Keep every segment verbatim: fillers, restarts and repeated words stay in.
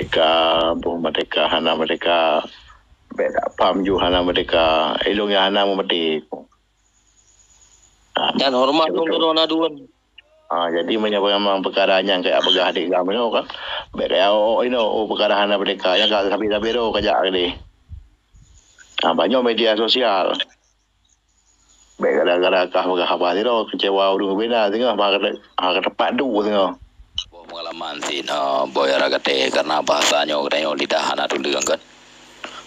Ka boh merdeka, hana merdeka. Bèk tak paham ju hana merdeka. Ilong nyang hana meumeudeh. Ah, nyan horeumat lôn keudroe na duen. Ah, jadi meunyoe memang peukara nyan kajak peugah di GAM inoe kan, bèk kajak awak inoe, oh, peukara hana merdeka, nyan ka sabe-sabe droe kajak keudeh. Ah, banyak media sosial. Bèk gara-gara kah peugah haba sidroe, keucewa ureueng bina singoh, haba ka te-, haba ka teupat duek singoh. Boh peungalaman cit, ha, boh ya ragate, karena bahasa nyoe geutanyoe lidah hana tuleueng kan.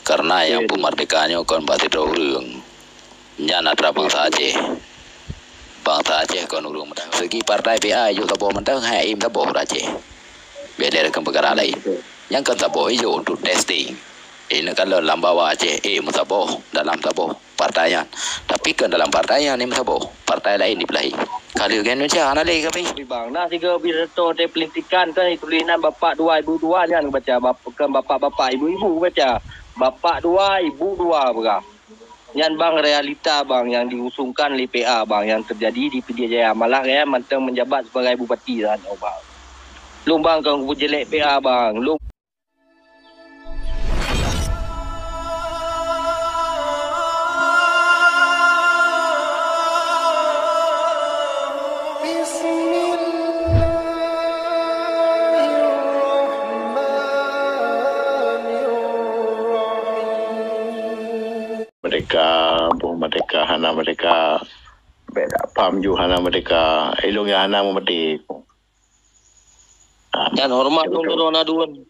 Karena nyang peumerdeka nyoe kon bak sidroe ureueng. Nyan atra bansa Aceh. Bansa Aceh kon ureueng meudah. Segi partai P A jok saboh mantong, hai im saboh ureueng Aceh. Beda dengan perkara lain. Nyang kon saboh ijok untuk testing. Ini kalau lam bawah Aceh, eh, meusaboh, dalam saboh partai nyan. Tapi kon dalam partai nyan ni meusaboh, partai lain dibelahi. Ka lheueh ngon Indonesia hana lé kami. Tapi bang, na sigoe pidato teuh peulitikan kan tulisan bapak dua ibu dua nyan baca, bap-, kon bapak-bapak ibu-ibu baca. Bapak dua, ibu dua peugah. Nyan bang realita bang yang diusungkan lé P A bang yang terjadi di Pidie Jaya. Malah gaya mantong menjabat sebagai bupati saat nyoe bang. Lôn bang kon kupeujeulék P A bang. Lôn Merdeka, boh merdeka, hana merdeka. Bèk tak paham ju hana merdeka. Ilong nyang hana meumeudeh. Ah, nyan horeumat lôn keudroe na duen.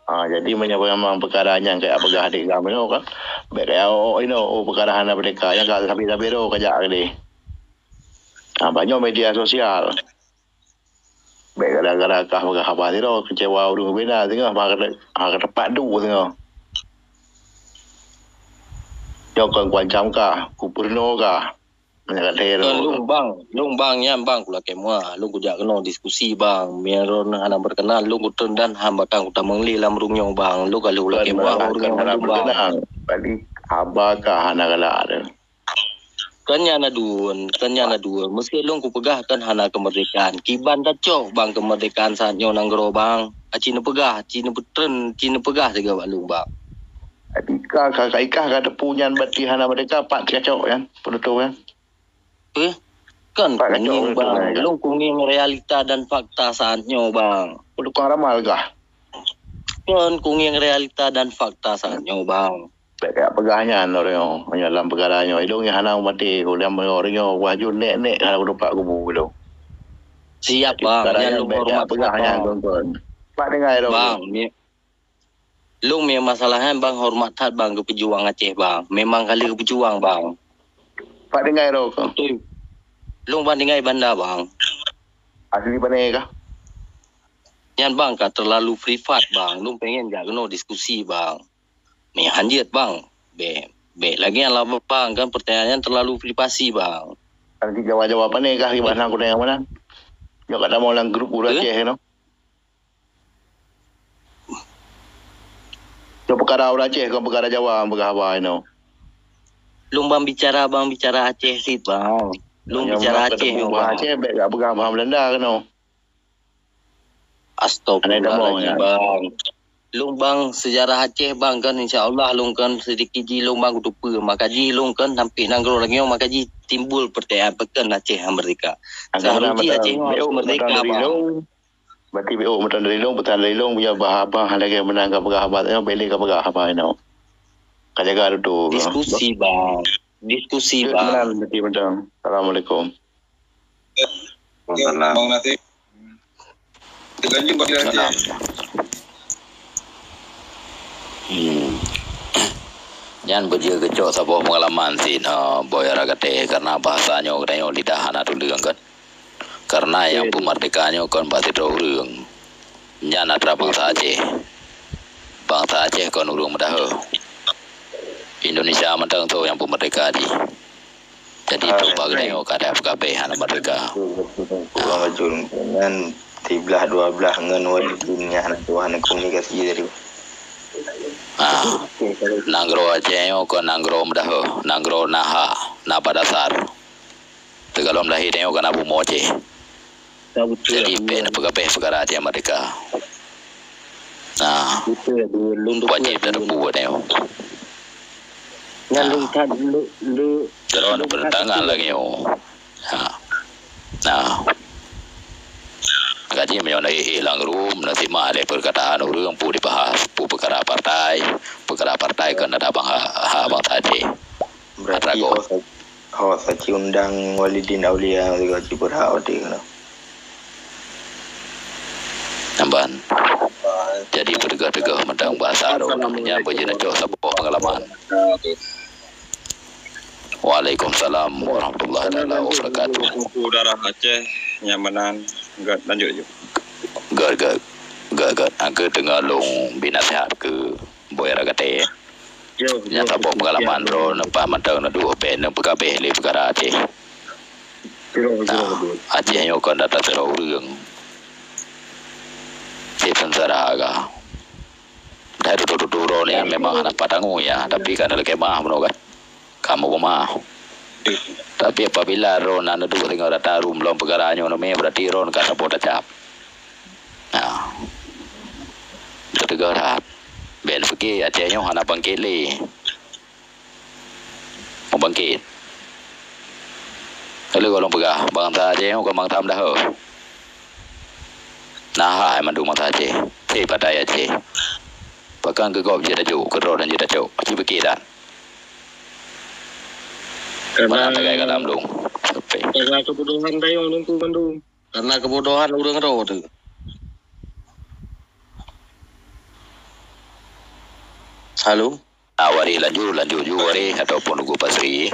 Ah, jadi meunyoe memang peukara nyan kajak peugah di GAM inoe kan, bèk kajak awak inoe, oh, peukara hana merdeka, nyan ka sabe-sabe droe kajak keudeh. Ah, banyak media sosial. Bèk gara-gara kah peugah haba sidroe, keucewa ureueng bina singoh, haba ka te-, haba ka teupat duek singoh. Nyoe kon kuancam kah, kupeurunoe kah. Meunyoe ka lhèe Kon droe. Lôn bang, lôn bang nyan bang kulakèe mua, lôn kujak keunoe diskusi bang. Meunyoe droeneuh hana berkenan, lôn kutreun dan hamba kang kutamong lé lam rueng nyoe bang. Lôn ka lheueh kulakèe mua, ureueng nyoe hana lôn bang. Berkenan. Tadi haba ka hana galak deh. Kan nyan na duen, kan nyan na duen. Meusé lôn kupeugah kan hana kemerdekaan. Kiban tacok bang kemerdekaan saat nyoe nanggroe bang. Aci neupeugah, aci neupeutrön, aci neupeugah sigoe bak lôn bang. Tadi ka, ka, ka ikah ka teupeu nyan berarti hana merdeka, pat kacok nyan, penutup nyan. Eh, kan kuning bang, lôn kuning realita dan fakta saat nyoe bang. Tukang ramal kah? Kan kuning realita dan fakta saat nyoe bang. Bèk kajak peugah nyan ureueng nyoe. Meunyoe lam peukara nyoe, ilong nyang hana meumaté, ureueng nyoe wajéb nèk-nèk hana kutupat kubu ilong. Siap bang, nyan lôn horeumat peugah nyan kon-kon. Pat tinggai ilong. Bang, mi-, Lôn meu masalah nyan bang horeumat that bang keu peujuang Aceh bang. Memang ka lheueh peujuang bang. Pat tinggai droe kah? Beutôi. Lôn bang tinggai Banda bang. Asli pane kah? Nyan bang ka terlalu privat bang. Lôn pengen jak keunoe diskusi bang. Meuhan jeuet bang. Bèk, bèk lagèe nyan lah bang kan pertanyaan nyan terlalu privasi bang. Kan si Jawa-Jawa pane kah kiban hana kutanyong meunan. Nyoe ka tamong lam grup ureueng Aceh keunoe. Nyoe peukara ureueng Aceh, kon peukara Jawa, peugah haba inoe. Lôn bang bicara, bang bicara Aceh cit bang. Lôn bicara Aceh nyoe bang. Aceh, bèk jak peugah bahasa Belanda keunoe. Astagfirullahaladzim bang. Lôn bang sejarah Aceh bang kan insya Allah lôn kan sedikit ji lôn bang kuteupeue. Maka ji lôn kan sampai nanggroe lagèe nyoe maka ji timbul pertanyaan pakon Aceh merdeka. Seharusnya Aceh nyoe harus merdeka bang. Berarti bèk meutan dari lôn, peusan dari lôn, meunyoe bah abang lagèe meunan ka peugah haba nyoe, bèk lé ka peugah haba inoe. Ka jaga dudoe. Diskusi bang. Diskusi bang. Meunan berarti meunan. Assalamualaikum. Waalaikumsalam. Bang Nasir. Lanjut bagi Aceh. Hmm. Nyan beujeuet geucok saboh peungalaman cit, ha, boh ya ragate, karena bahasa nyoe geutanyoe lidah hana tuleueng kan. Karena nyang peumerdeka nyoe kon bak sidroe ureueng. Nyan atra bansa Aceh. Bansa Aceh kon ureueng meudahe. Indonesia mantong tu nyang peumerdeka jih. Jadi, ah, tu bak geutanyoe ka ada peugabeh hana merdeka. Kurang ajur nyan siblah dua blah ngon wali dunia hana tuha hana komunikasi tadi. Ah, nanggroe Aceh nyoe kon nanggroe meudahe, nanggroe na ha, na padasar. Teugalom lahé tanyoe kana bumoe Aceh. Ya, betul. Jadi, bèk neupeugabeh peukara Aceh merdeka. Nah, betul, lôn dupeue wajib tateupeue nyoe. Nyan lôn that, lôn, lôn, lôn that bertangan lagèe nyoe. Ha. Nah. Kaji meunyoe na éh-éh lam rum, na simak lé perkataan ureueng peue dibahas, peue peukara partai, peukara partai keu na tabang ha, ha bangsa Aceh. Berarti ho sa-, ho saci undang Walidin Aulia juga ci berhak watèe keunoe. Namban. Jadi, peuteugoh-teugoh mantong bahasa roh dunia beujeuneuh cok saboh pengalaman. Waalaikumsalam warahmatullahi taala wabarakatuh. Teungku Darah Aceh nyang meunan, gèt lanjut ju. Gèt, gèt. Gèt, gèt. Angke teungoh lôn bri naseuhat keu Boy Ragate. Nyan saboh pengalaman droe neupa mantong neuduek bèk neupeukabeh lé peukara Aceh. Nah, Aceh nyoe kon data sidroe ureueng. Cit seungsara ka. Hai tutoe-tutoe droeneuh nyan memang hana patanggong ya, tapi ka neulakèe meu'ah bunoe kan. Kamoe peumeu'ah. Tapi apabila droeneuh neuduek singoh data rum lom peukara nyoe neumè, berarti droeneuh ka saboh tacap. Nah. Teuteugah that. Bèk neupiké Aceh nyoe hana bangkét lé. Meubangkét. Ka lheueh gohlom peugah, bansa Aceh nyoe kon bansa meudaho. Na hai mandum bansa Aceh, cit partai Aceh. Pakon keu gob jeuet tajok, keu droe dan jeuet tajok, ci piké that. Karena, mana tagai kalam dong. Karena kebodohan tayong dong tu mandum. Karena kebodohan ureueng droe tu. Halo? Ah, Waréh lanjut, lanjut ju Waréh ataupun Teungku Basri.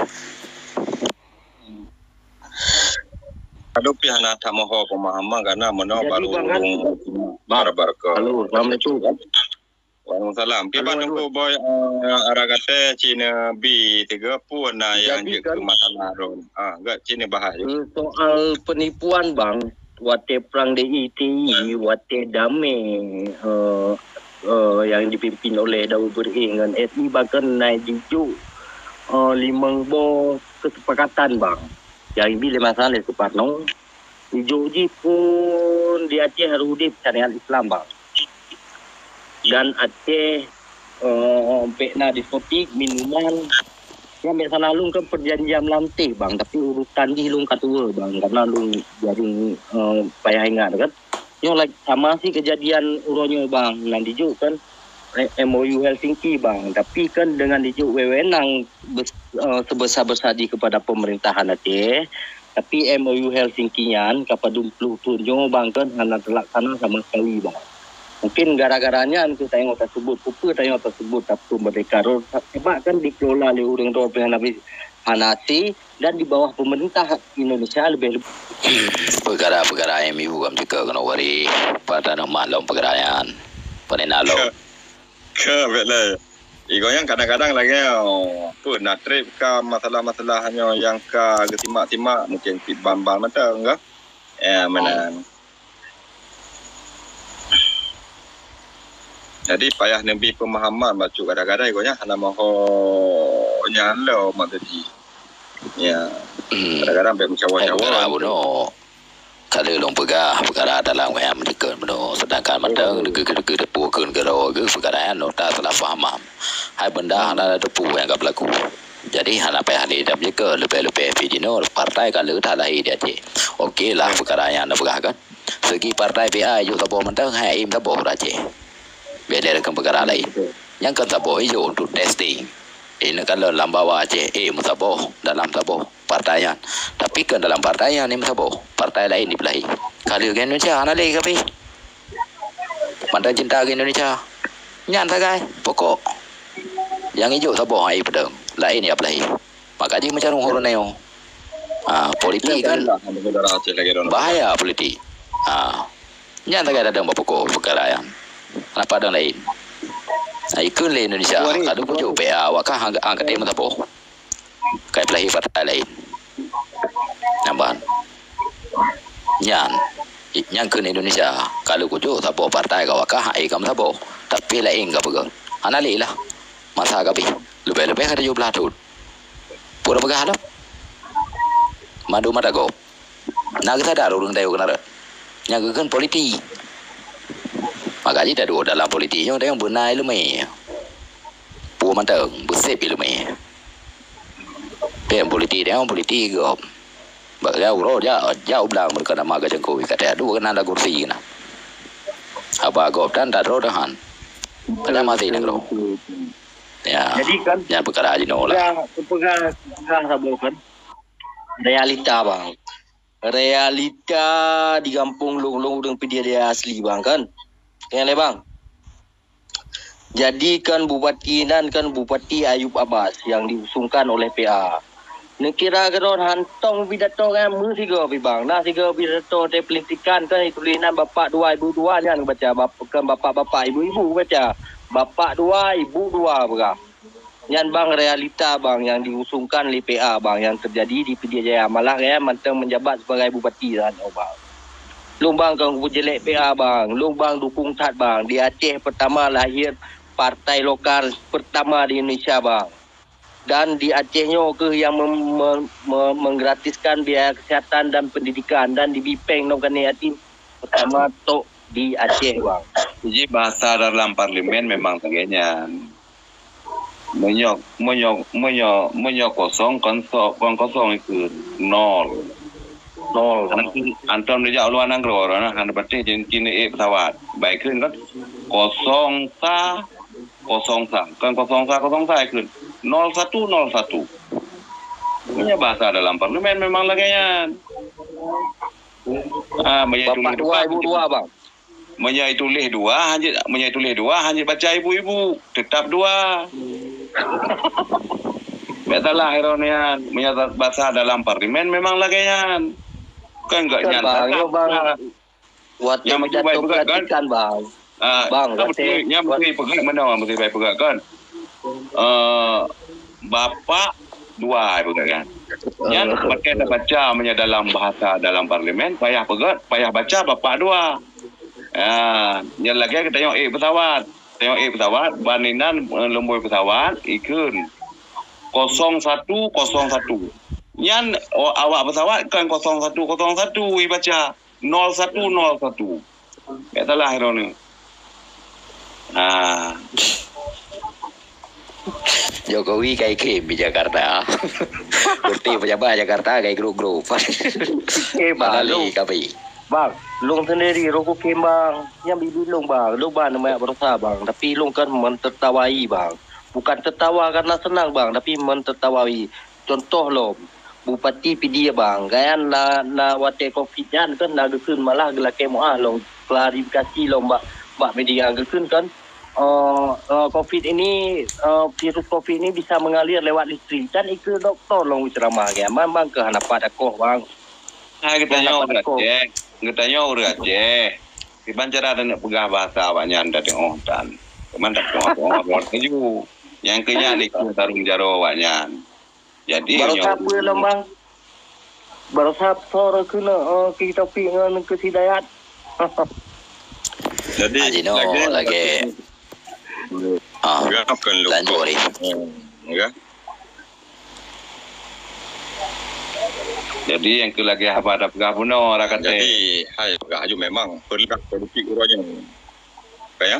Aduh, pih hana tamoho pemahaman karena meunoe baru ureueng barbar ke. Halo, assalamualaikum. Waalaikumsalam. Pih ban Teungku Boy, eh, arah kata Cina B tiga pun na nyang jeuet keu masalah droe. Ah, gèt Cina bahas ju. Soal penipuan, Bang, watèe prang di I T I, watèe damé, eh, eh, yang dipimpin oleh Daud Beureu'éh ngon R I bahkan na jijok, eh, limong boh kesepakatan, Bang. Yang ibi lé masa lé Sukarno, jijok jih pun di Aceh harôh udép syariat Islam, Bang. Dan Aceh, eh, bèk na diskotik, minuman. Nyang biasa na lôn kan perjanjian lam teh, Bang, tapi urusan jih lôn ka tuwoe, Bang, karena lôn jadi, eh, payah ingat kan. Nyoe lagi sama sih kejadian uroe nyoe, Bang, nyang dijok kan, eh, M O U Helsinki, Bang, tapi kan dengan dijok wewenang bes-, eh, sebesar-besar jih kepada pemerintahan Aceh, tapi M O U Helsinki nyan ka padum ploh thôn nyoe, Bang, kan hana terlaksana sama sekali, Bang. Mungkin gara-gara nyan keuh tanyoe tasebut, peue tanyoe tasebut tapeumeurdeka. Sabab kan dikelola lé ureueng droe pih hana bi-, hana asé dan di bawah pemerintah Indonesia lebih-lebih. Peukara-peukara M U kan jeuet keunoe Waréh, pat na mat lom peukara nyan. Pane na lom. Ka, ka, bèk lé. Igoe nyan kadang-kadang lagèe, oh, peue na trép ka masalah-masalah nyoe nyang ka geusimak-simak, mungkin cit ban-ban mantong ka. Ya, meunan. Jadi payah neubi pemahaman bacut, kadang-kadang igoe nyan hana moho nyan lom maksud jih. Ya. Hmm. Kadang-kadang bèk meucawa-cawa. Hai, peukara bunoe. Ka lheueh lôn peugah, peukara dalam wayang meunyeukot bunoe, seudangkan mantong deukeue-deukeue teupeu kheun keudroe geuh peukara nyan nota salah paham. Hai beunda hana teupeu nyang ka beulaku. Jadi hana payah lé that meunyeukot, leubeh-leubeh pih jinoe partai ka lheueh that lahé di Aceh. Oke lah peukara nyan neupeugah kan. Segi partai P A jok saboh mantong, hai aém saboh ureueng Aceh. Beda deungon peukara laén. Nyang kon saboh jok untuk testing. Ini kan lam bawa Aceh, eh, meusaboh, dalam saboh partai nyan. Tapi kon dalam partai nyan ni meusaboh, partai laén dipeulahi. Ka lheueh keu Indonesia hana lé kabeh. Mantong cinta keu Indonesia. Nyan sagai pokok. Nyang ijok saboh hai peudong, laén ya peulahi. Maka jih meucarông ureueng nyoe. Ah, politik kan bahaya politik. Ah, nyan sagai dadong bak pokok peukara nyan. Kenapa dong laén? Nah, ikheun lé Indonesia, kalau kujok P A awak kah angkat, angkat deh meusaboh. Kai peulahi partai laén. Namban. Nyan, i-, nyan kheun Indonesia. Kalau kujok saboh partai ka wakah, ai ka meusaboh. Tapi laén ka peugah. Hana lé lah. Masa ka bih. Leubeh-leubeh ka tujoh blaih thon. Peue na peugah lom? Mandum mata gob. Na geusadar ureueng tayue keunaran. Nyang geukheun politik. Maka jih taduek dalam politik nyoe teuh beuna iéleumé. Peue mantong beuseb iéleumé. Pih politik teuh politik gob. Bak gau uroe jak jak u blang meureuka nama gajangkui ka teuduek keunan lam kursi keunan. Haba gob tan tadroe tahan. Kada mati nanggroe. Ya. Jadi kan, nyan peukara jinoe lah. Peugah, peugah, peugah saboh kan. Realita bang. Realita di gampông lôn, lôn ureuëng Pidie Jaya asli bang kan. Nyan lé bang. Jadi kan bupati nan kan Bupati Ayub Abbas yang diusungkan oleh P A. Neukira keudroe hantong pidato nyan meusigoe pi bang. Na sigoe pidato teupeulitikan kan itulinan bapak dua ibu dua nyan baca bap, kan bapak-bapak ibu-ibu baca. Bapak dua ibu dua peugah. Nyan bang realita bang yang diusungkan lé P A bang yang terjadi di Pidie Jaya malah ya mantong menjabat sebagai bupati saat nyoe bang. Lôn bang kan kupeujeulék P A bang, lôn bang dukung that bang. Di Aceh pertama lahir partai lokal pertama di Indonesia bang. Dan di Aceh nyoe keuh yang mem, me, me, menggratiskan biaya kesihatan dan pendidikan dan di Bipeng nong kane yatim pertama tok di Aceh bang. Jadi bahasa dalam parlemen memang lagée nyan. Meunyoe meunyoe meunyoe meunyoe kosong kon so, kon kosong ikeu nol. Nol. Antom dijak luar nanggroe na hana patéh cina ék pesawat. Baik keu kan kosong sa kosong sa kan kosong sa kosong sa ikeu nol satu nol satu. Punya bahasa dalam parlemen memang lagée nyan. Ah, meunyoe Bapak dua ibu dua bang. Meunyoe tuléh dua hanjeuet, meunyoe tuléh dua hanjeuet baca ibu-ibu, teutap dua. Bèk salah iroe nyan, meunyoe bahasa dalam parlemen memang lagèe nyan. Kon geuh nyan bang, nyoe bang. Watèe nyang beutôi pidato peugah kan? Peulatihan bang. Ah, bang, beutôi, nyang beutôi peugah meunoe, beutôi peugah kan? Eh, bapak dua peugah kan. Nyan pakai tabaca meunyoe dalam bahasa dalam parlemen, payah peugah, payah baca bapak dua. Ah, nyan lagèe geutanyoe ék pesawat. Tanyoe ék pesawat, ban inan, eh, lumbôi pesawat, ikheun kosong satu kosong satu. Nyan, oh, awak pesawat kan kosong satu kosong satu ibaca. Nol satu nol satu. Bèk salah droeneuh. Ah. Jokowi ka ikhém di Jakarta. Berarti pejabat Jakarta ka igrup-grup. Eh, bang, lé lôn, kapi. Bang, lôn sendiri rokok khém, bang. Nyang bibi lôn, bang. Lôn, bang, banyak berusaha, bang. Tapi lôn kan mentertawai, bang. Bukan tertawa karena senang, bang, tapi mentertawai. Contoh lom, Bupati Pidie, bang, gobnyan na, na watèe covid nyan kan na geukheun malah geulakèe meu'ah lom, klarifikasi lom bak, bak media geukheun kan, eh, eh, covid ini, eh, virus covid ini bisa mengalir lewat listrik. Kan ikeu doktor lom ceuramah gobnyan, bang, bang keuh hana pat akoh, bang. Hai, geutanyoe ureueng Aceh, geutanyoe ureueng Aceh. Kiban cara taneuk peugah bahasa awaknyan teudeungoe tan. Cuman tapeugah-peugah laju. Nyang keu nyan ikeu tarông jaroe awaknyan. Jadi, barosa nyoe peue lom, bang? Barosa sor keuneuk, eh, keu Taufik ngon keu si Dayat. Jadi, ah, jinoe lagèe, lagèe, ah, ya, bukan lupa. Lanjut, Ri. Hmm, ya. Jadi, nyang keu lagèe haba tapeugah bunoe, rakan teh. Jadi, hai peugah laju memang peureulat politik uroe nyoe. Ka ya?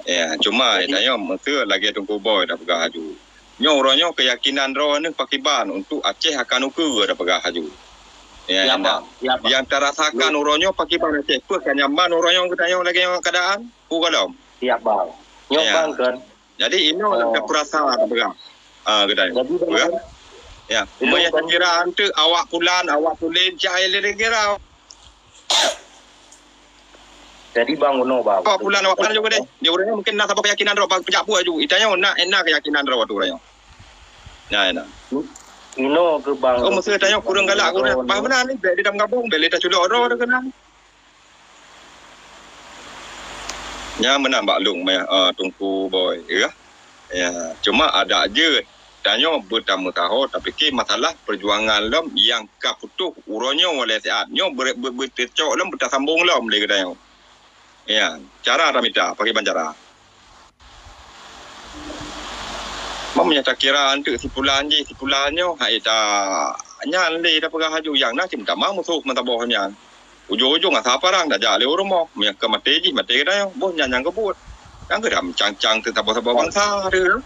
Ya, cuma jadi, tanyoe meuseu lagèe Teungku Boy tapeugah laju. Nyoe uroe nyoe keuyakinan droeneuh pakiban untuk Aceh akan ukeue tapeugah laju. Ya, ya, Bang. Ya, Bang. Nyang tarasakan uroe nyoe pakiban Aceh, peue ka nyaman uroe nyoe geutanyoe lagèe nyoe keadaan? Peue gohlom? Ya, Bang. Nyoe, ya, Bang, kan. Jadi, inoe, oh, nyang tapeurasa tapeugah. Ah, geutanyoe. Jadi, Bang, peugah? Ya. Inoe, meunyo Bang, takira anteuk awak pulan, awak pulen, cai lé kira. Jadi, bang, unoe, bang. Awak pulan, awak pulan juga deh. Di ureueng mungkin na saboh keyakinan droe, bang, peujak buet ju. Itanyoe na, na keyakinan droe tu ureueng. Nah, na. Inoe keu bang. Oh, masa tanyoe kurang galak, kurang. Bah beuna ni, bèk di dalam gabung, bèk lé taculok droe tu keunan. Nya meunan bak lôn meh, eh, Teungku Boy, ya. Ya, cuma adak jeuet. Tanyoe beutameusaho tapike masalah peujuangan lom nyang ka putôh uroe nyoe walai siat. Nyoe beu-, beu-, beuteucok lom beutasambong lom lé geutanyoe. Ya, cara tamita, pakriban cara. Meunyo takira anteuk si pulan jih, si pulan nyoe, hai ta nyan lé tapeugah laju nyang na cit meutamah musoh meusaboh nyan. Ujong-ujong asa parang dak jak lé u rumoh. Meunyo ka maté jih, maté geutanyoe. Boh nyan nyang geubuet. Nyang geudah meucang-cang teuh saboh-saboh bansa teuh.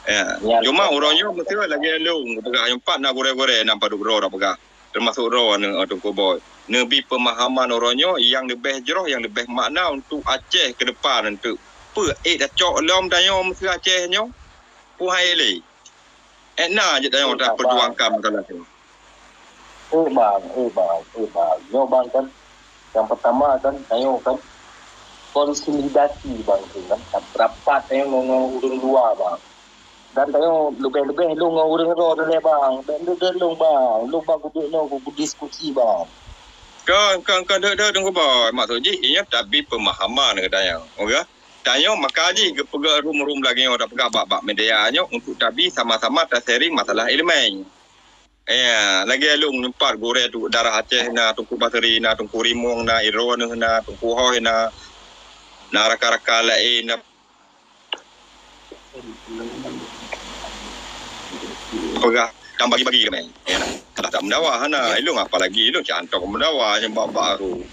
Ya. Nyan. Cuma uroe nyoe meusti lagèe lôn geupeugah, nyoe pat na gurèe-gurèe nyang padub droe dak peugah. Teumasok droe nyoe, Teungku Boy. Neubi peumahaman uroe nyoe nyang leubeh jroh, nyang leubeh makna untuk Aceh keu depan, untuk peue ék tacok lom tanyoe meusti Aceh nyoe. Peue hai lé. Ék na jeuet tanyoe tapeujuangkan masalah nyoe. Eh bang, eh bang, eh bang. Nyoe bang kan, nyang pertama kan, tanyoe kan konsolidasi bang tu kan, rapat tanyoe ngon, ngon ureueng luwa bang. Dan tanyoe leubeh-leubeh lôn ngon ureueng droe dilèe bang. Bèk lôn bang, lôn bang keubiet nyoe kudiskusi bang. Kon, kon, kon deuh-deuh Teungku Boy. Maksud jih, ingat tabi peumahaman keu tanyoe. Oke? Tanyoe maka jih geupeugah rum-rum lagèe nyoe tapeugah bak-bak media nyoe untuk tabi sama-sama ta-sharing masalah ileumèe. Ya, lagèe lôn nyoe pat gurèe tu darah Aceh na, Teungku Basri na, Teungku Rimong na, Idroneuh na, Teungku Hoi na, na rakan-rakan laén na. Peugah dan bagi-bagi keunan. Ya, kalah tak meudawa hana. Ilong apalagi ilong cak hantom meudawa nyang bak-bak tu.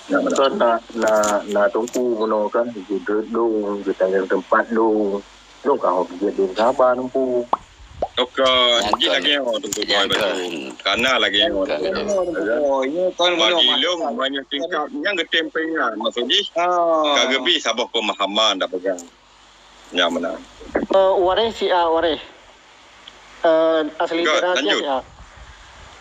Kan na, na, na Teungku bunoe kan, geudreut lôn, geutanyong teumpat lôn. Lôn ka hok geujeuet lôn saban Teungku. Oke, jih lagèe nyoe Teungku Boy bacut. Kana lagèe nyoe. Bagi lôn, meunyoe tingkat nyang geutem peuingat, maksud jih, ka geubi saboh peumahaman dak peugah. Nyang meunan. Eh, waréh si a waréh. Eh, asli Aceh ya.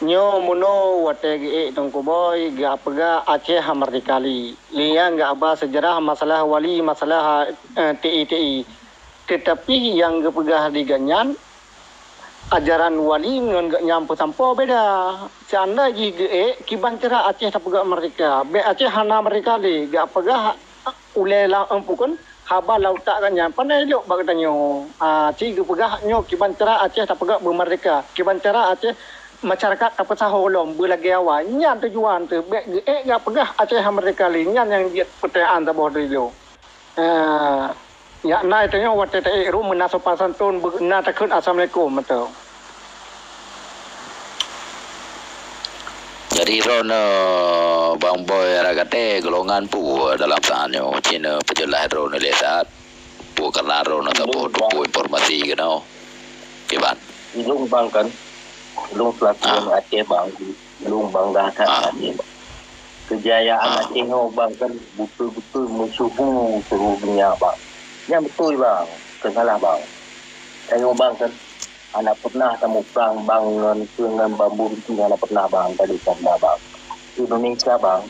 Nyoe meunoe watèe geuék Teungku Boy geupeugah Aceh ha merdeka li. Liang geuba seujarah masalah wali, masalah, eh, T I T I. Teutapi nyang geupeugah di gobnyan, ajaran wali ngon gobnyan peusampoe beda. Seandai jih geuék kiban cara Aceh tapeugah merdeka. Bèk Aceh hana merdeka lé, geupeugah ulèe la, eh, pukon haba lam utak gobnyan. Pandai lok bak geutanyoe. Ah, ci geupeugah nyoe kiban cara Aceh tapeugah beumerdeka. Kiban cara Aceh masyarakat tapeusaho lom beulagèe awai. Nyan tujuan teuh. Bèk geuék geupeugah Aceh ha merdeka lé. Nyan nyang jeuet peutanyaan saboh droe. Eh, yak na tanyoe watèe taék rumoh na sopan santun, na takheun assalamualaikum, beutôi. Jadi droeneuh Bang Boy Ragate golongan peue dalam saat nyoe, ci neupeujeulah droeneuh lé saat. Peue karena droeneuh saboh tutoe informasi keunoe. Kiban. Ilong bang kan, ilong selaku orang Aceh bang, ilong bangga that Aceh bang. Kejayaan Aceh nyoe bang kan betul-betul meusyeuhu seluruh dunia bang. Nyang beutôi bang, keu salah bang. Tanyoe bang kan hana pernah tamuprang bang ngon, ngon bambu runcing hana pernah bang, tadi sabda bang. Indonesia bang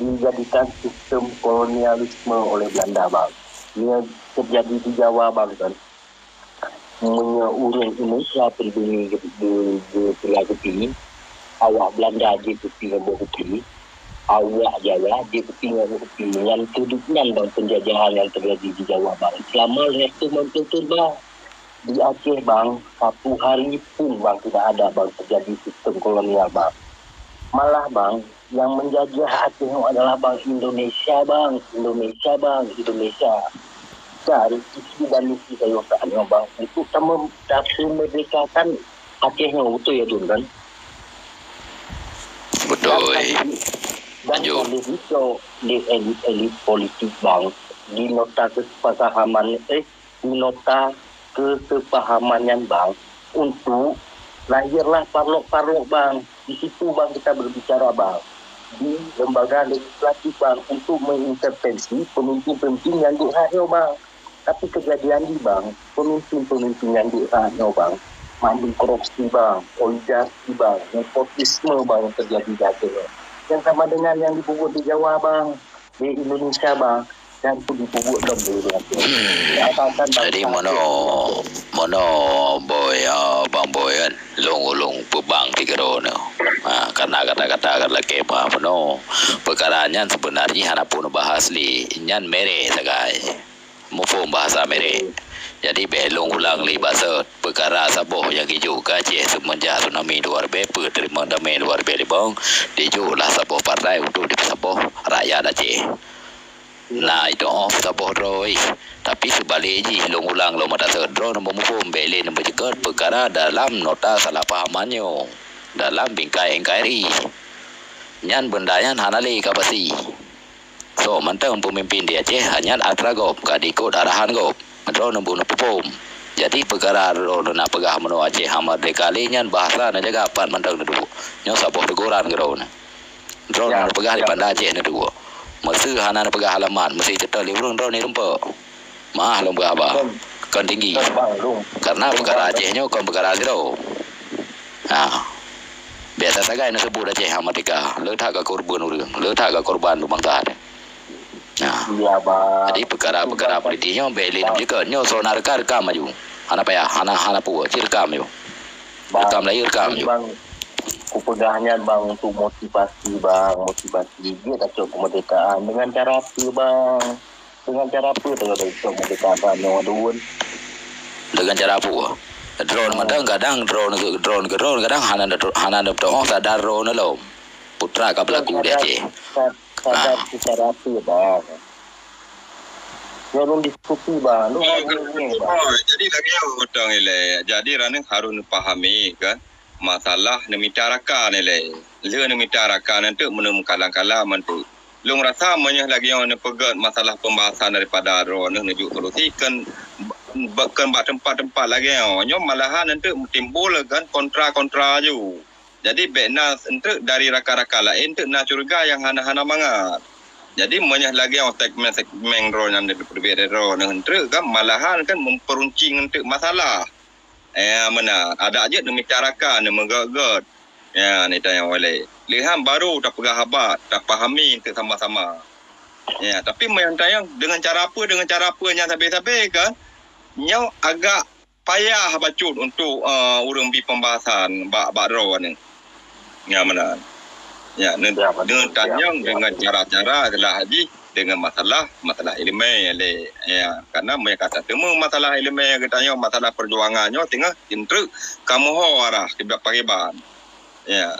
dijadikan sistem kolonialisme oleh Belanda bang. Ia terjadi di Jawa bang kan. Meunyoe ureuëng Indonesia pribumi geu-, geu-, geupeugah kupi, awak Belanda jih kupi ngon boh kupi, awak Jawa jih kupi ngon boh kupi. Nyan keuduek nyan bang penjajahan nyang teujadi di Jawa bang. Selama lhèe reutôh lhèe ploh thon bang, di Aceh bang, satu hari pun bang tidak ada bang teujadi sistem kolonial bang. Malah bang, nyang menjajah Aceh nyoe adalah bang Indonesia bang, Indonesia bang, Indonesia. Dan visi dan misi tanyoe saat nyoe bang untuk tameudapeue merdekakan Aceh nyoe, beutôi ya Dun kan? Beutôi. Dan, dan dicok di elit-elit politik bang di nota kesepahaman, eh, di nota kesepahaman nyan bang untuk lahirlah parlok-parlok bang. Di situ bang kita berbicara bang di lembaga legislatif bang untuk mengintervensi pemimpin-pemimpin nyang duek hak nyoe bang. Tapi kejadian di bang, pemimpin-pemimpin nyang duek hak nyoe bang, mandum korupsi bang, oligarki bang, nepotisme bang yang terjadi di Aceh. Yang sama dengan yang dibubuet di Jawa bang, di Indonesia bang, dan pun dibubuet dong di Indonesia. Jadi mono, mono boy, ah, bang boy kan, long-long peubang tiga droeneuh. Ha, karena kata-kata kan lakèe mah mono. Peukara nyan sebenarnya hana pun bahas li, nyan merek sagai. Muphom bahasa merek. Jadi bèk long ulang li bahasa peukara saboh nyang geujok keu Aceh semenjak tsunami dua ribèe peuet, tsunami dua ribèe limong, dijok lah saboh partai untuk dipeusaboh rakyat Aceh. Na itu oh saboh droe. Tapi seubalik jih long ulang lom mata seuet droe nyoe muphom bèk lé nyoe beujeuet peukara dalam nota salah pahaman nyoe dalam bingkai N K R I. Nyan beunda nyan hana lé ka pasti. Soe mantong peumimpin di Aceh hanya atra gob ka diikot arahan gob. Droeneuh bunoe peuphom. Jadi peukara droeneuh na peugah meunoe Aceh hana merdeka lé nyan bahasa neujaga pat mantong neuduek. Nyoe saboh teguran keu droeneuh. Droeneuh neupeugah di Banda Aceh neuduek. Meuseu hana neupeugah alamat, meuseu ceutôt lé ureuëng droeneuh rumpok. Maah lôn beuhaba. Kon tinggi. Karena peukara Aceh nyoe kon peukara sidroe. Ha. Biasa sagai neuseubut Aceh hana merdeka. Le that ka korban ureuëng, le that ka korban bansa. Nah. Jadi peukara-peukara politik nyoe bèk lé neumeujeuet nyoe soe na rekam-rekam aju. Hana payah, hana hana peue, cit rekam aju. Rekam lahé rekam aju. Bang, kupeugah nyan bang untuk motivasi bang, motivasi dia tak cok kemerdekaan dengan cara apa bang? Dengan cara apa tu kalau cok kemerdekaan bang nyoe dun? Dengan cara apa? Drone mantong kadang drone ke drone ke drone kadang hana hana sadar drone lom. Putra ka berlaku di Aceh. Sadar secara apa bang? Nyoe lôn diskusi bang. Lôn Oh, jadi lagi yang hutang ilai. Jadi raning harus dipahami kan. Masalah neumita rakan ilai. Le neumita rakan nanti meuneu kalang-kalang nanti. Lôn rasa meunyoe lagi yang neupeugét masalah pembahasan daripada droeneuh neujuk solusi kan bukan bak tempat-tempat lagi yang nyoe malahan nanti timbul kan kontra-kontra aju. Jadi bèk na enteuk dari rakan-rakan laén enteuk na curiga nyang hana-hana mangat. Jadi meunyoe lagèe segmen-segmen droe nyang dipeuteubiet droe neuh enteuk kan malahan kan memperuncing enteuk masalah. Eh meunan, adak jeuet neumita rakan, neumeugét-gét. Ya, ni tanyong walek. Lihan baru tapeugah haba, tapahami enteuk sama-sama. Ya, tapi meunyoe tanyong dengan cara apa, dengan cara apa nyang sabe-sabe kan? Nyoe agak payah bacut untuk uh, ureuëng bi pembahasan bak bak droe ni. Ya meunan. Ya, ne, ya, dengan tanyong ya, dengan cara-cara adalah haji dengan masalah masalah ilmu le. Ya, karena mereka tak temu masalah ilmu yang kita masalah perjuangan nyoe tengah jentrek kamu ho arah kiblat pariban. Ya.